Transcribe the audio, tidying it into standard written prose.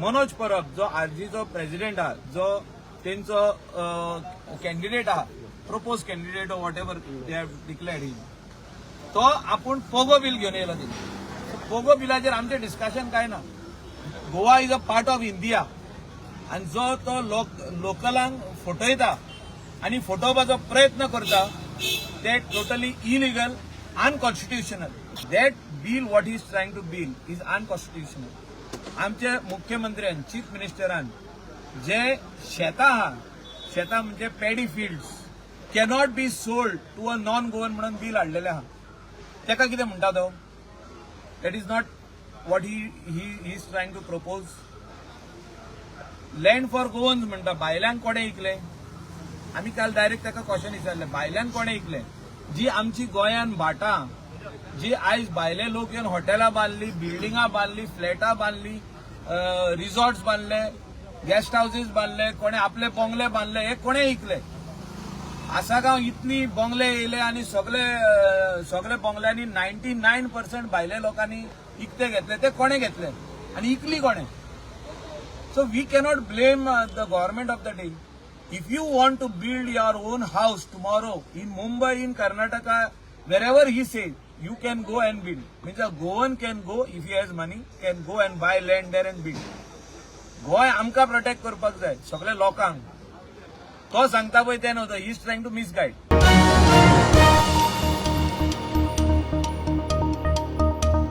मनोज परब जो आरजीचो प्रेसिडेंट आहा, जो तेंचो कॅन्डिडेट आहा, propose candidate, whatever they have declared him, तो आपूण पोगो बील घेवन येयला. तेणी पोगो बिलाचेर आमचें डिस्कशन काय ना. Goa is a part of India आनी जो तो लोक लोकलांक फटयता आनी फटोवपाचो प्रयत्न करता, ते totally illegal, unconstitutional. That bill, what is trying to bill, is unconstitutional. आमचे मुख्यमंत्र्यान, चीफ मिनिस्टरान जे शेतां आहा, शेतां म्हणजे paddy fields cannot be sold to a non Goan म्हणून बील हाडलेलें आहा. तेका कितें म्हणटा तो? That is not what he is trying to propose. Land for Goans म्हणटा, भायल्यांक कोणें इकले? आमी काल डायरेक्ट ताका क्वेश्चन विचारलें, भायल्यांक कोणें इकले? जी आमची गोंयान भाटां, जी आयज भायले लोक येवन हॉटेलां बांदली, बिल्डिंगां बांदली, फ्लॅटां बांदली, रिसॉर्ट्स बांदले, गेस्ट हावजीस बांदले, कोणे आपले बंगले बांदले, हे कोणें इकले? आसागांव इतली बंगले येयले आनी सगळे बंगल्यांनी 99% भायल्या लोकांनी इकते घेतले. ते कोणे घेतले आनी इकली कोणे? So we cannot blame the government of the day. If you want to build your own house tomorrow in Mumbai, in Karnataka, wherever he says, you can go and build. Means a Goan can go, if he has money, can go and buy land there and build. Goa आमकां protect करपाक जाय, सगळे लोकांक. तो सांगता पळय तें न्हू, he is trying to misguide.